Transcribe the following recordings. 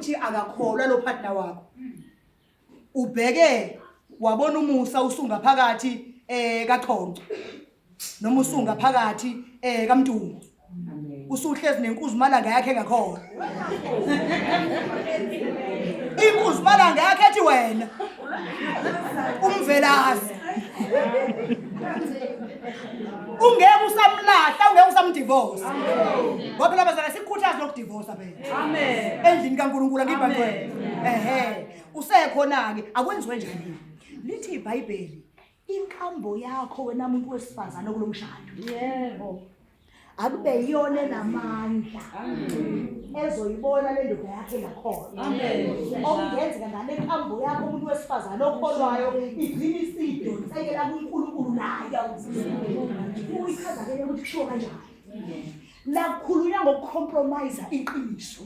ukuthi akakholwa lo partner wakho. Ubheke wabona umusa usungaphakathi eh kaChonco noma usungaphakathi eh kaMntungu. Usuhlezi nenkuzimalanga yakhe engakhona. Inkuzimalanga yakhe ethi wena umvelazi. Ungeke usamlahla, ungeke usamdivorce. Ngoba phela bazalwane sikhuthaza lokudivorce phela. Amen. Endlini kaNkulunkulu angithi bantwana. Ehhe, usekhona ke akwenziwe njani? Lithi iBhayibheli inkambo yakho wena muntu wesifazane kulomshado. Yebo. Akube iyona enamandla ezoyibona le ndoda yakhe ngakhona. Amen. Okungenzeka ngale nkambo yakho umuntu wesifazane okholwayo igcina isidonsekela kuNkulunkulu naye. Uyichaza ke ukuthi kushiwo kanjani. La kukhulunywa ngokucompromise iqiniso.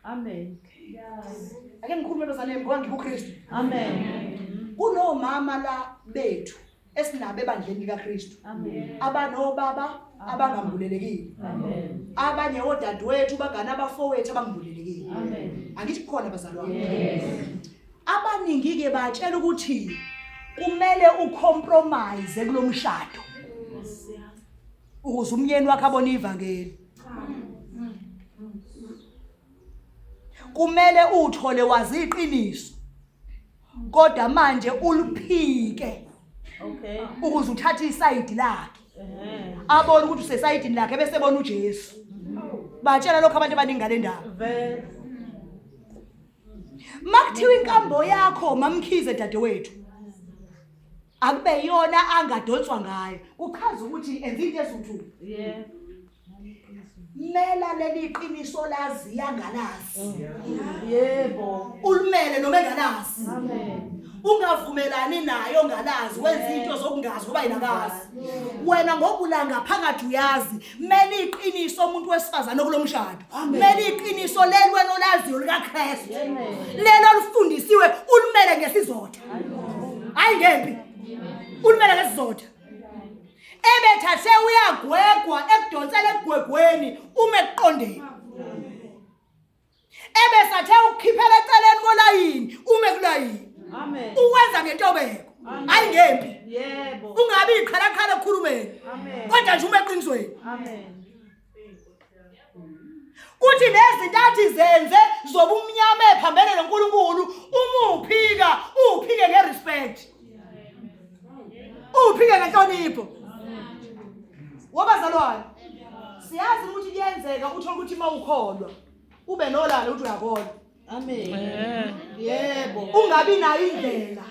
Amen. Ake ngikhulume bazalwane ngoba ngikuKristu. Amen. Kunomama la bethu esinabo ebandleni likaKristu. Amen. Abanobaba abangambulelekile. Amen. Abanye odadewethu bagana abafowethu abangambulelekile. Amen. Angithi kukhona bazalwane. Yes. Abaningi ke batshela ukuthi kumele ucompromise kulomshado. Ukuze umyeni wakhe abone ivangeli. Kumele uthole wazi iqiniso. Kodwa manje uliphike. Okay. Ukuze uthathe isayidi lakhe. Abone ukuthi usesayidini lakhe bese bona uJesu. Batshela lokho abantu abaningi ngale ndaba. Vele. Makuthiwa inkambo yakho mamkhize dadewethu. Akube iyona angadonswa ngayo. Kuchaza ukuthi enza into ezuthu. Yeah. Mela leli qiniso lazi yangalazi. Yebo. Ulimele noma engalazi. Amen. Ungavumelani naye ongalazi wenza into zokungazi ngoba yena akazi. Wena ngobulanga phakathi uyazi mele iqiniso umuntu wesifazane okulomshado. Mele iqiniso leli wena olaziyo likaKristu. Lelo olufundisiwe ulimele ngesizotha. Hayi ngempi. Ulimele ngesizotha. Ebethathe uyagwegwa ekudonsela ekugwegweni uma ekuqondeni. Ebesathe ukukhiphela eceleni kolayini ume kulayini. Amen. Uwenza ngentobeko. Hayi ngempi. Yebo. Ungabi iqhalaqhala ekukhulumeni. Amen. Kodwa nje ume eqinisweni. Amen. Kuthi nezinto athi zenze zobumnyama ephambene noNkulunkulu uma uphika uphike ngerespect. Uphike ngenhlonipho. Wabazalwane. Siyazi ukuthi kuyenzeka uthola ukuthi mawukholwa ube nolala uthi uyakholwa. Amen. Yebo. Ungabi nayo indlela.